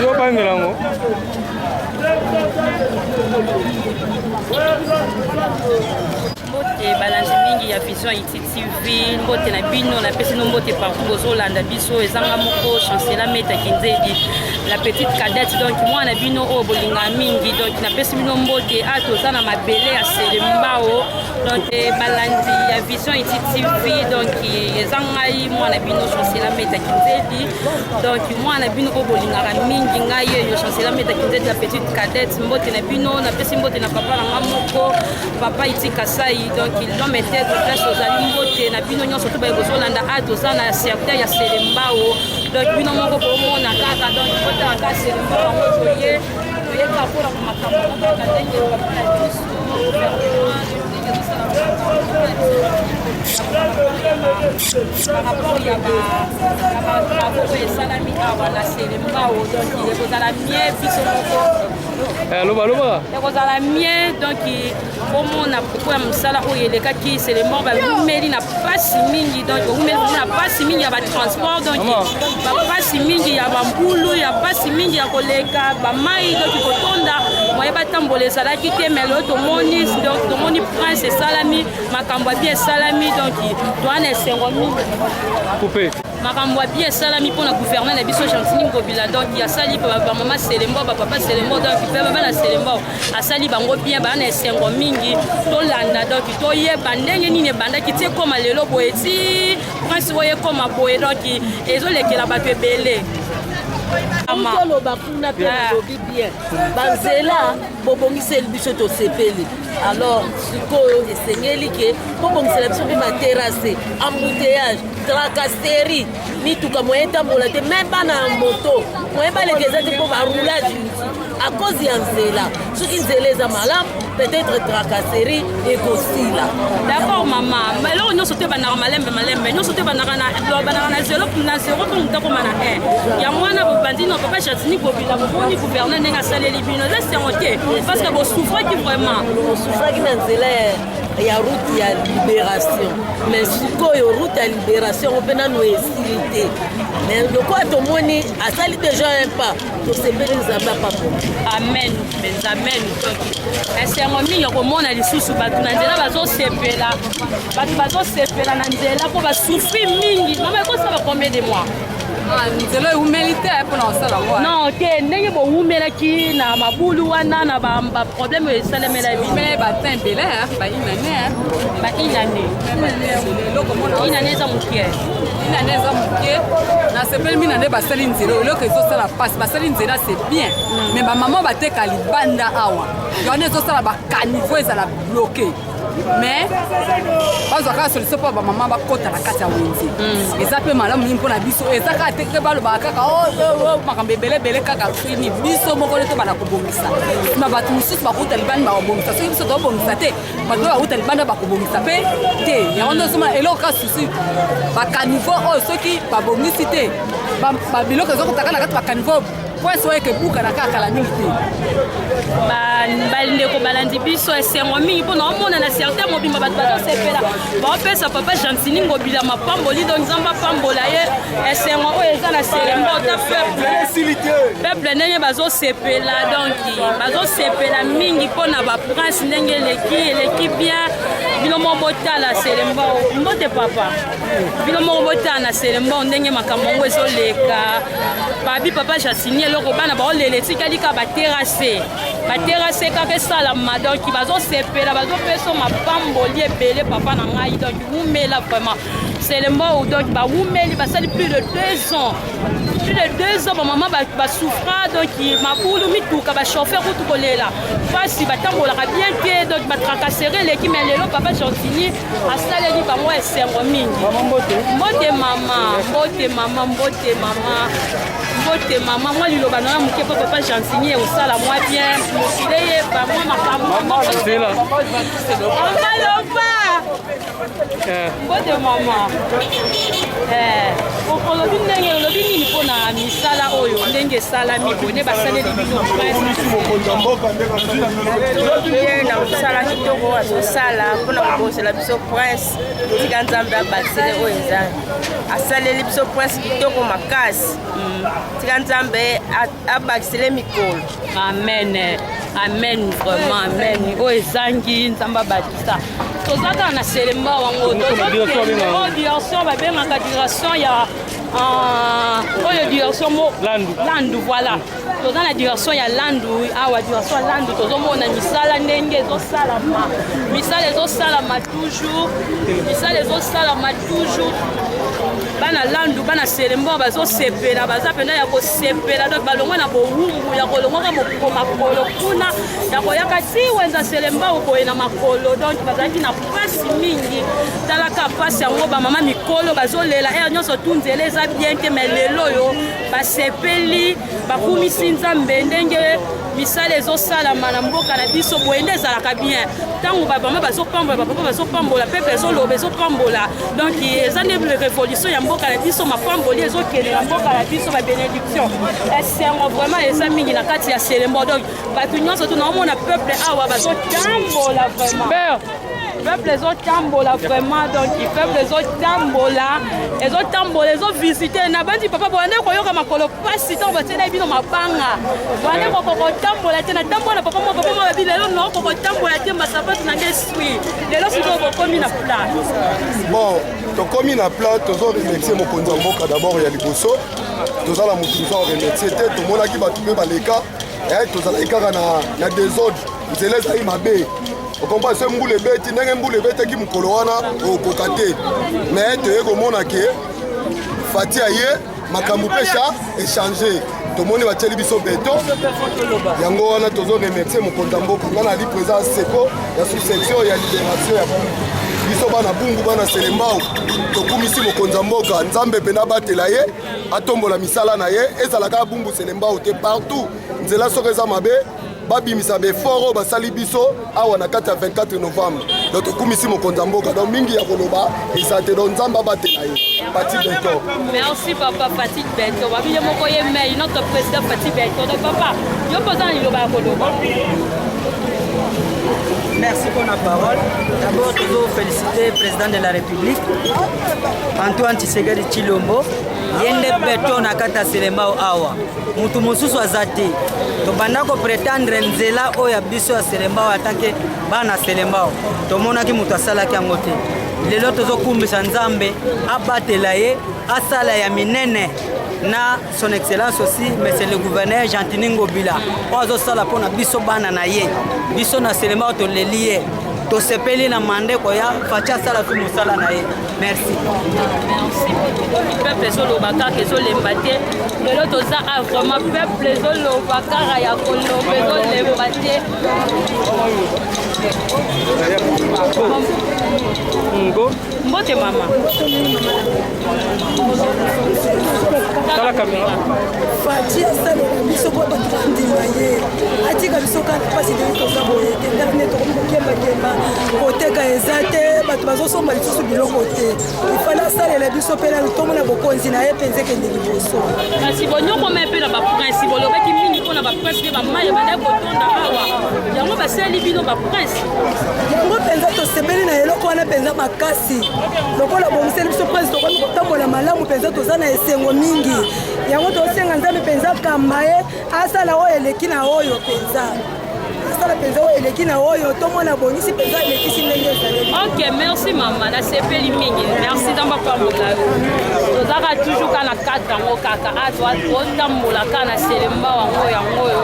Yobangela yango. Mbote balandi mingi ya Vision Haïti TV, mbote na bino, napesi no mbote partout bozolanda biso, ezanga moko Chancela Meta Kinzedi, la petite cadette, donc mwana bino oyo bolinga mingi, donc napesi bino mbote, a toza na mabele ya Selembao. Donc eh, balandi ya Vision Haïti TV, donc eza ngai mwana bino Chancela Meta Kinzedi, donc mwana bino oyo bolingaka mingi ngai yeyo Chancela Meta Kinzedi la petite cadette, mbote na bino, napesi mbote na papa na nga moko papa Iti Kasai, donc l'homme intègre place ozali, mbote na bino nyonso to baye bozolanda a toza na secteur ya Selembao, donc bino moko bomona kaka, donc botala kaka Selembao yango toye toyeka mpona makambo kaka ndenge papa na biso par rapport ya batravaux oyo esalami awa na Selembao, donc ekozala mie biso moko Loba loba. Ekozala mie, donc bomona propos ya mosala oyo elekaki Selembao, bawumeli na pasi mingi, donc bawumeli na pasi mingi ya batransport, donc bapasi mingi ya bambulu, ya pasi mingi ya koleka bamai, donc kotonda moye batambola ezalaki te. Mais lelo tomoni, donc tomoni prince esalami, makambo ya bien esalami, donc toa na esengo mingi. Coupé. Makambo ya bien esalami mpona gouverneur na biso Gentiny Ngobila, donc asali bamama Selembao, bapapa Selembao, donc mpe bana Selembao asali bango bien, baa na esengo mingi. Tolanda, donc toyeba ndenge nini ebandaki ti ekóma lelo boye, ti prince oyo ekóma boye, donc ezolekela bato ebele. Toloba kuna mpe olobi bien, banzela bobongiseli biso, tosepeli. Alors sikoyo esengeli ke bobongisela biso mpe baterrasse. Embouteillage, tracasserie, mituka moyen etambola te, me bana ya moto moyen baleka eza te mpo baroulage à cause ya nzela. Soki nzela eza malamu, peut-être tracasserie ekosila. D'accord mama, eloko nyonso te ebandaka malembe malembe, nyonso te ebandaka na zelo, na zero mpo moto akoma na 1. Yango wana bobandi na papa Gentiny Ngobila, bomoni gouverneur ndenge asaleli bino, eza sengo te parce que bosouffraki vraiment. Osouffraki na nzela ya route ya libération, mais sikoyo route ya libération yango mpe nano esili te, mais lokola tomoni asali déjà un pas, tosepeli. Nzambe apambola. Amen mpenza, amen. Esengo mingi ya komona lisusu bato na nzela bazosepela, bato bazosepela na nzela mpo basouffrir mingi. Mama, ekosala combien de mois? Nzela ewumeli te mpona kosala ngo. Non te, ndenge bowumelaki na mabulu wana na baproblème oyo esalemela bino. Ewumeli batin ebele, ba une année. Ba une année. Eloko mona. Une année eza moke. Une année eza moke. Nasepeli mingi na nde basali nzela. Eloko ezosala mpasi, basali nzela, c'est bien, mais bamama bateka libanda awa, yango ezosala bacaniveau ezala bloqué, mais bazwa kaka solution mpo bamama bakɔta na kati ya wenze. Eza mpe malamu mingi mpona biso. Eza kaka te ke balobaka kaka makambo ebele ebele kaka fini. Biso moko nde tobanda kobongisa, nsima bato mosusu bakuta libanda bakobongisa. Soki biso tobongisa te, bato oyo bauta libanda bakobongisa mpe te. Yango nde ozomona eloko kaka susi, bacaniveau oyo soki babongisi te, biloko ezokotaka na kati bacaniveau, point oyo ekebukana kaka kala mingi te. Bandeko balandi biso, esengo mingi mpona omona na certain mobimba bato bazosepela, baopesa papa Gentiny Ngobila mapamboli, donc Nzambe apambola ye. Esengo oyo eza na Selembao ta peuple, peuple ndenge bazosepela, donc bazosepela mingi mpona baprince ndenge eleki, eleki bien. Bino moko botala Selembao. Mbote papa, bino moko botala na Selembao ndenge makambo yango ezoleka. Babi papa Gentiny, eloko bana baolela etikali kaka baterrasse, baterrasse kaka esalama. Donc bazosepela, bazopesa mapamboli ebele. Papa na ngai, donc wumela vraiment Selembao. Donc bawumeli, basali plus de 2 ans, plus de 2 ans bamama basouffra, donc mabulu, mituka, bachauffeur kutu kolela mpasi, batambolaka bien te, donc batracasserie eleki. Mais lelo papa Gentiny asaleli bango, esengo mingi. Mbote mama, mbote mama, mbote mama, mbote mama. Mwa liloba na yo moke mpo papa Gentiny osala mwa bien, mokili eyeba mwa makambo. Mama, loba. Eh. Mbote mama. Eh, olobi ndenge olobi nini mpo na misala oyo ndenge esalami boye nde basaleli bino ye na mosala kitoko azosala mpona kobongisela biso prince. Tika Nzambe abakisele oyo eza asaleli biso prince kitoko makasi. Tika Nzambe abakisele mikolo. Amen, amen, vraiment amen. Oyo ezangi, Nzambe abakisa. Toza kaka na Selemba wango, tozokende oyo direction babengaka direction ya oyo direction mo Landu. Landu, voilà. Toza na direction ya Landu awa, direction ya Landu. Tozomona misala ndenge ezosalama, misala ezosalama toujours, misala ezosalama toujours. Bana Landu, bana Selemba bazosepela, baza mpenza ya kosepela. Donc balongwa na bowumbu ya kolongwaka makolo kuna ya koyaka ti wenza Selemba boye na makolo. Donc bazalaki na mpasi mingi. Talaka mpasi yango, bamama mikolo bazolela ere nyonso tu, nzela eza bien te. Mais lelo oyo basepeli, bakumisi Nzambe ndenge misala ezosalama na mboka na biso. Boye nde ezalaka bien, ntango bamama bazopambola, bapapa bazopambola, peuple ezoloba, ezopambola. Donc eza nde révolution ya mboka na biso, mapamboli ezokende na mboka na biso, babénédiction. Esengo vraiment eza mingi na kati ya Selembo. Donc bato nyonso tu naomona peuple awa bazotambola vraiment, peuple ezotambola vraiment. Donc peuple ezotambola, ezotambola, ezovisite na bandi. Papa, boyande koyoka makolo pasi ntango batiela bino mabanga, boyande kokotambola te. Natambola, papa mo, papa mo babi lelo noko kotambola te, masapatu na nge esui. Lelo sikoyo bokomi na plat. Bon, tokomi na plat. Tozo remercier mokonzi ya mboka d'abord. Ya liboso, toza na motu mosu aremercier te. Tomonaki bato mpe baleka, tozalaki kaka na désordre, nzela ezali mabe. Okompa se mbula ebeti ndenge mbula ebetaki mokolo wana, okoka te. Mais toye komona ke Fatshi aye, makambo mpe cha échange. Tomoni batieli biso béton, yango wana tozo remercier mokonzi ya mboka. Nga nali président seko ya sous-section ya libération ya Bungu. Biso bana Bungu, bana Selembao, tokumisi mokonzi ya mboka. Nzambe mpe abatela ye, atombola misala na ye. Ezalaka Bumbu, Selembao te, partout nzela soki eza mabe, babimisa baeffort oyo basali biso awa na kati ya 24 novembre. Donc tokumisi mokonzi ya mboka. Donc mingi ya koloba eza te. Donc Nzambe abatela ye, Fatshi Béton. Merci papa. Fatshi Béton, babi ye moko ye mei notre président Fatshi Béton. Donc papa, yo mpo oza na liloba ya koloba. Merci pour la parole. D'abord, toujours féliciter le président de la République, Antoine Tshisekedi Tshilombo. Ye nde béton na kati ya Selembao awa, mutu mosusu aza te. Tobanda koprétendre nzela oyo ya biso ya Selembao, atanke bana Selembao, tomonaki moto asalaki yango te. Lelo tozokumbisa Nzambe, abatela ye, asala ya minene na son excellence aussi monsieur le gouverneur Gentini Ngobila, oyo azosala mpona biso bana na ye. Biso na Selembao toleli ye, tosepeli na mande koya. Fatshi asala fi mosala na ye. Merci. Merci. Peuple ezoloba kaka, ezolemba te. Lelo toza a vraiment, peuple ezoloba kaka ya koloba, ezolemba te. Ngo. Mbote mama. Tala caméra. Fatshi asalela biso mpo bato bandima ye, atika biso kaka mpasi ndenge toza boye te. Ndenge nde tokomi kokembakemba, koteka eza te, bato bazosomba lisusu biloko te. Ifale asalela biso mpe nanu tomona bokonzi na ye mpenza ekende liboso. Kasi bonyokoma mpe na baprince, bolobaki mingi mpona baprince mpe bamai ebandaki kotonda awa, yango basali bino baprince. Yango mpenza tosepeli na eloko wana mpenza makasi. Lokola bongiseli biso prince, tokomi kotambola malamu mpenza, toza na esengo mingi. Yango tosenga Nzambe mpenza kamba ye, asala oyo eleki na oyo mpenza, asala mpenza oyo eleki na oyo tomona bongisi mpenza, elekisi ndenge ezaleli. Ok, merci mama, nasepeli mingi, merci. Nzambe apambola yo. Tozaka toujours kaka na cadre yango kaka a totambola kaka na Selemba yango. Yango oyo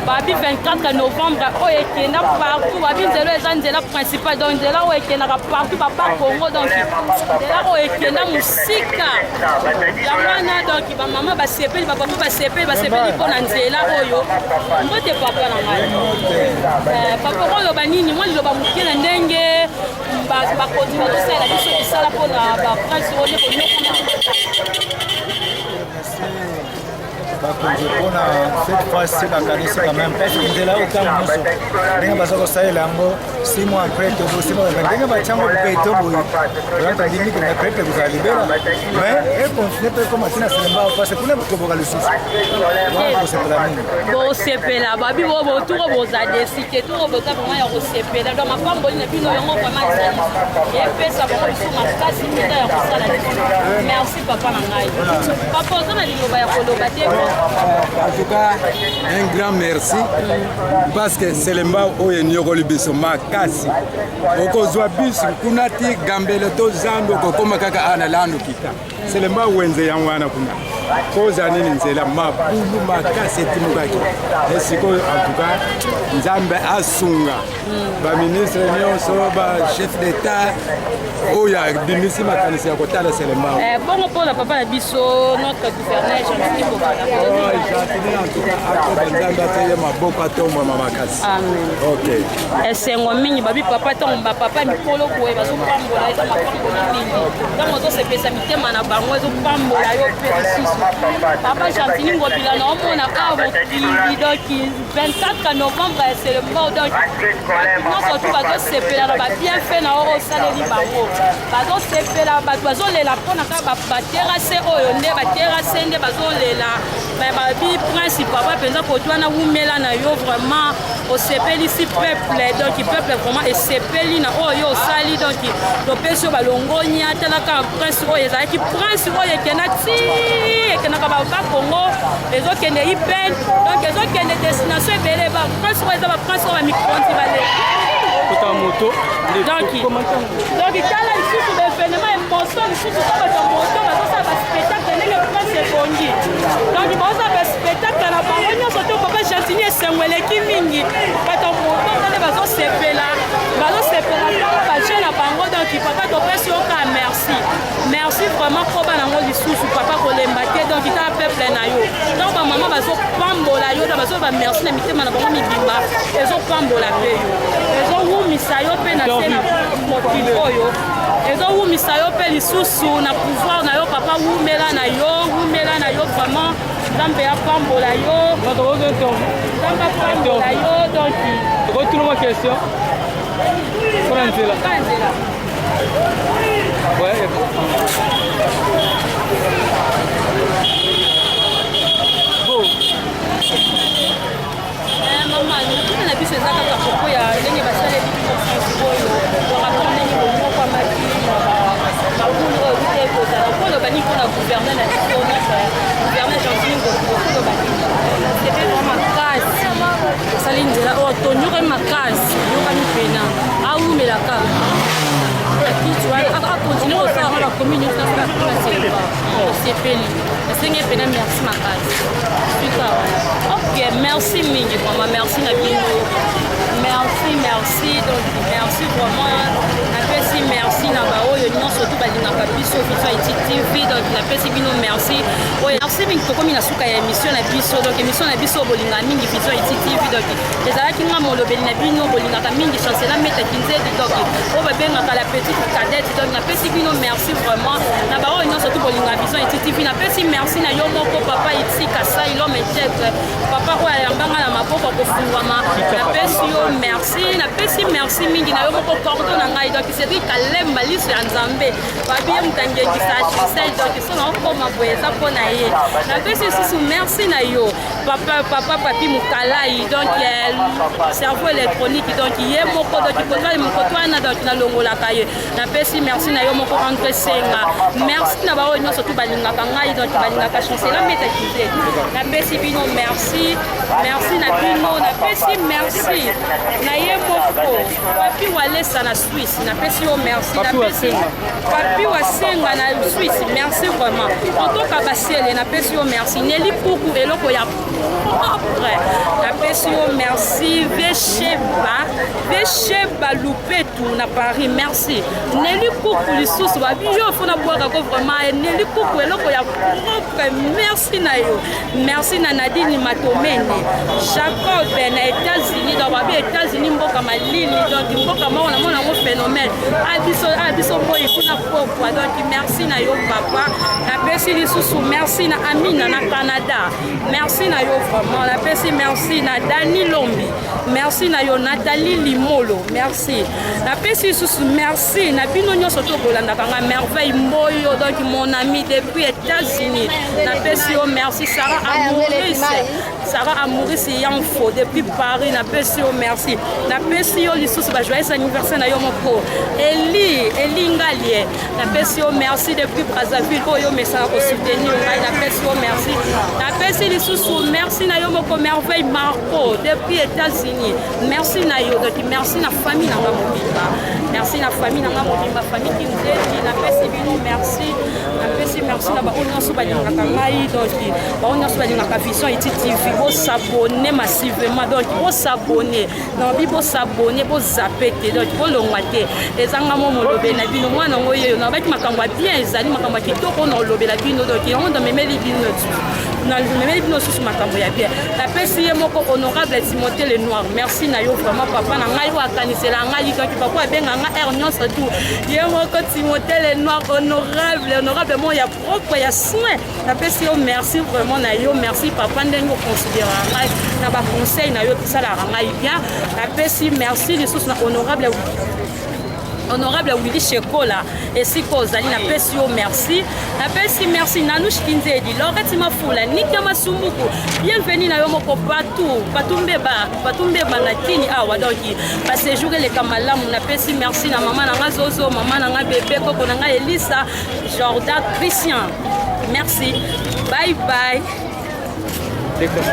babi 24 novembre oyo ekenda partout, babi nzela eza nzela principale. Donc nzela oyo ekendaka partout, baba Congo. Donc nzela oyo ekenda mosika, yango wana. Donc bamama basepeli, bapapa basepeli, basepeli mpo na nzela oyo. Mbote papa na ngai. Papa, oloba nini? Mwa liloba moke na ndenge bakonzi bazosalela biso misala mpona baprince oyo nde konyokoma. Bakonzi mpona cette fois-ci bakanisi quand même, parce que nzela oyo ntango nyonso ndenge baza kosalela yango. 6 mois après tokosima ndenge batyango beto boye vraiment tondimi ke peut-être ekozala libela mais econtinue mpe ekoma ntina Selembao parce kuna koboka lisusu wana kosepela mingi. Bosepela babi bo boturo boza desite turo boza vraiment ya kosepela. Donc mapamboli na bino yango vraiment ezali epesa bango lisusu makasi mpenza ya kosala lisusu. Merci papa na ngai. Papa, oza na liloba ya koloba te? En tout cas, un grand merci parce que Selembao oyo enyokoli biso makasi. Okozwa biso kuna ti Gambele to Zando, okokoma kaka awa na Lando kita Selembao, wenze yango wana kuna koza nini, nzela mabulu makasi etimukaki. Esikoyo en tout cas Nzambe asunga baministre nyonso, bachef d'état oyo abimisi makanisi ya kotala Selembao. Bongo mpona papa na biso, notre gouverneur Gentiny Ngobila? Gentiny, en tout cas akoba, Nzambe ateye maboko, atombwama makasi. Amen. Ok. Esengo mingi babi papa. Ntango bapapa mikolo boye bazopambola, eza mapamboli mingi. Ntango ozosepesa mitema na bango, ezopambola yo mpe lisusu. Papa Gentiny Ngobila, na omona awa mokili, donc 24 novembre ya Selembao, donc nyonso tu bazosepela na babienfait na oyo osaleli bango. Bazosepela, bato bazolela mpona kaka baterrasse oyo nde baterrasse nde bazolela. Babi prince papa mpenza koto wana, wumela na yo vraiment, osepelisi peuple. Donc peuple vraiment esepeli na oyo osali. Donc topesi yo balongonia. Talaka prince oyo ezalaki, prince oyo ekenda ti ekendaka Bakongo, ezokende Ipen, donc ezokende destination ebele. Baprince oyo eza baprince oyo bamikonzi baleki. Kota moto. Donc tala lisusu baévénement, émotion lisusu to bato moto bazosala baspectacle ndenge prince ebongi. Donc bazosala baspectacle na bango nyonso to papa Gentiny, esengo eleki mingi. Bato moto ndenge bazosepela, bazosepela, tala baje na bango. Donc papa, topesi yo ka merci, merci vraiment. Koba nango lisusu papa, kolemba te. Donc tala peuple na yo, donc bamama bazopambola yo, donc bazoba merci na mitema na bango mibimba. Ezopambola mpe yo, ezowumisa yo mpe na se na mokili oyo, ezowumisa yo mpe lisusu na pouvoir na yo. Papa, wumela na yo, wumela na yo vraiment. Nzambe apambola yo, Nzambe apambola yo. Donc Tokotuna mwa question mpona nzela. Nzela. Ouais. Bon. Mama, motuna na biso eza kaka propos ya ndenge basaleli bino prince oyo, rapport ndenge bomokwamaki na mabulu oyo euti ekozala. Koloba nini mpona gouverneur na biso, notre gouverneur Gentiny Ngobila? Koloba nini? Sepelwa makasi, osali nzela oyo tonyokami makasi, yokami pena awumela kaka kiti wana, akontinue kosala ngo bakomi nyonso nasala mpona Selembao. Tosepeli, nasenge pena merci makasi suka wana. Ok, merci mingi vraiment, merci na bino, merci, merci. Donc merci vraiment, napesi merci na baoyo nyonso tu balingaka biso Vision Iti TV. Donc napesi bino merci oyo, merci mingi. Tokomi na suka ya émission na biso. Donc émission na biso bolingaka mingi, Vision Iti TV. Donc ezalaki nga molobeli na bino bolingaka mingi, Chancela Meta Kinzedi, donc oyo babengaka la petite cadette. Donc napesi bino merci vraiment na baoyo nyonso tu bolingaka Vision Iti TV. Napesi merci na yo moko papa Iti Kasai, l'homme intègre, papa oyo ayambanga na maboko kofungwama. Napesi yo merci, napesi merci mingi na yo moko cordon na ngai, donc Cédrik Kalemba, liso ya Nzambe, babi ye moto angengisa Chancel. Donc so na okoma boye eza mpo na ye. Napesi lisusu merci na yo papa, papa Papi Mokalai, donc cerveau électronique, donc ye moko, donc koto wana, donc nalongolaka ye. Napesi merci na yo moko André Senga. Merci na baoyo nyonso tu balingaka ngai, donc balingaka Chancela Meta Kinzedi. Napesi bino merci, merci na bino. Napesi merci na ye moko Papi Walesa na Swisse, napesi yo merci. Napesi Papi Wasenga na Swisse merci vraiment. Otoka Basele, napesi yo merci. Neli Puku, eloko ya propre, napesi yo merci. Vesheba, Vesheba Lupetu na Paris, merci. Neli Kuku lisusu, babi yo fo nabwakako vraiment. Neli Kuku, eloko ya propre, merci na yo. Merci na Nadine Matomene Jacob na États-Unis. Donc babi États-Unis, mboka malili, donc mboka moko namona yango phénomène. Carmel abiso abiso moi kuna pokwa. Donc merci na yo papa. Napesi lisusu merci na Amina na Canada. Merci na yo vraiment. Napesi merci na Dani Lombi. Merci na yo Nathalie Limolo. Merci. Napesi lisusu merci na bino nyonso to bolandaka nga Merveille Mboyo donc mon ami depuis États-Unis. Napesi yo merci Sarah Amouris. Sarah Amouris Yanfo depuis Paris. Napesi yo merci. Napesi yo lisusu ba joyeux anniversaire na yo moko. Eli Eli Ngalie. Napesi yo merci depuis Brazzaville oyo mesaka ko soutenir ngai. Napesi yo merci. Napesi lisusu merci na yo moko Merveille Marco depuis États-Unis. Merci na yo donc merci na famille na nga mobimba. Merci na famille na nga mobimba famille Kinzeti. Napesi bino merci. Napesi merci na baoyo nyonso balingaka ngai donc baoyo nyonso balingaka Vision Iti TV bosabonne massivement donc bosabonne nabi bosabonne bozape te donc bolongwa te eza nga mo molobeli na bino mwana yango yeyo nabaki makambo ya bien ezali makambo ya kitoko na olobela bino donc yango namemeli bino namemeli bino susu makambo ya bien napesi ye moko honorable timothée le noir merci na yo vraiment papa na ngai oyo akanisela ngai donc papa abenga nga heure nyonso tout ye moko timothée le noir honorable honorable mo ya propre ya soin napesi yo merci vraiment na yo merci papa ndenge oconsidera ngai na baconseil na yo esalaka ngai bien napesi merci lisusu na honorable honorable Willy Shekola esika ozali napesi yo merci napesi merci Nanush Kinzedi Laurette Mafula Nika Masumbuku bienvenue na yo moko Patou Patou Mbeba Patou Mbeba na Kini awa donc ba séjour eleka malamu napesi merci na mama na nga Zozo mama na nga bebe koko na nga Elisa Jordan Christian merci bye bye. D'accord.